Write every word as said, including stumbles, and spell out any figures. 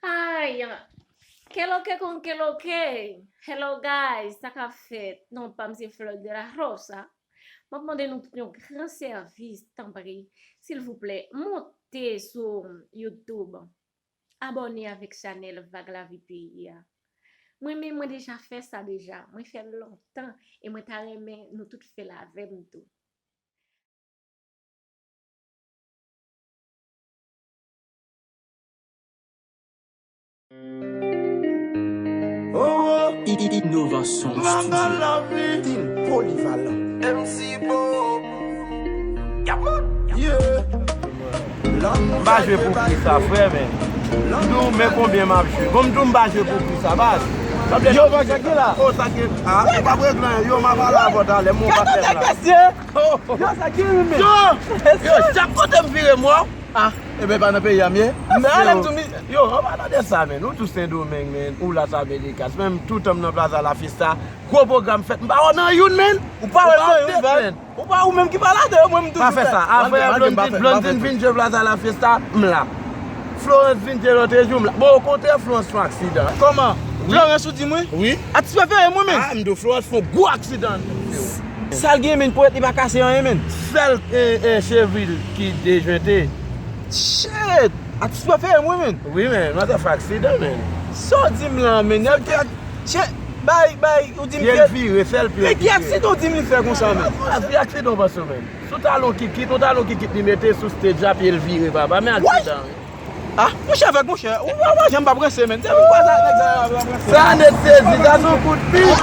Ay, que lo que con que lo que. Hello guys, sa k ap fèt? Non pa m se Fleur de la Rosa. M ap mande nou tout yon gran sèvis, tanpri, silvouplè, monte sou YouTube. Abòne avèk chanèl Vag Lavi Peyi a. Mwen menm, mwen deja fè sa deja. Mwen fè l lontan e mwen ta renmen nou tout fè l avè m tou. Inovasyon Studio. Stil polivalan. M pa jwe pou pri sa, frè, men. Nou, men konbyen m ap jwe. Bon, m tou m pa jwe pou pri sa, baz. Yo, baz, sa ki la? Oh, sa ki, ah, ou p ap regle anyen. Yo, m ap pale avè w talè, m wè w pa fè la. Yo, sa ki ri, men? Yo, yo, chak kote m vire, m wè w. Ah, ebyen, pa nan peyi a m ye. Men ale m tou, mi. Yo, an palan de sa, men, ou tou Sendomeng, men, ou Las Américas, men, toutan m nan Plaza La Fiesta, gwo pwogram fèt, m pa wè w nan youn, men. Ou pa wè m nan youn, baz. Ou pa ou menm ki pale atè yo, mwen m toujou fè. Pa fè sa. Apre Blondine, Blondine vin jwe Plaza La Fiesta, m la. Florence vin jwe lòt jou, m la. Bon, okontrè, Florence fè yon aksidan. Kòman? Florence ou di mwen? Wi. Atis prefere mwen, men. Ah, m di w, Florence fè yon gwo aksidan. Sa l gen, men, ponyèt li pa kase anyen, men. Sèl, eh, eh, chevri l ki dejwente. Shit! Atis prefere mwen, men. Wi, men, manzè fè aksidan, men. Sa w di m la, men? Nèg ki ak-, che-, bay, bay, ou di m pye l vire, sèl pye l ki vire. Men ki aksidan w di m li fè konsa, men? Ki aksidan w panse, men? Sou talon kikit, yon talon kikit li mete sou stage la, pye l vire, papa, men aksidan, wi. Ah, monchè, avèk monchè, ou wè, ou wè jan m pa prese, men. Depi m kwaze ak nèg sa yo, m pa prese. Sa nèt sezi, sa se yon kout pik.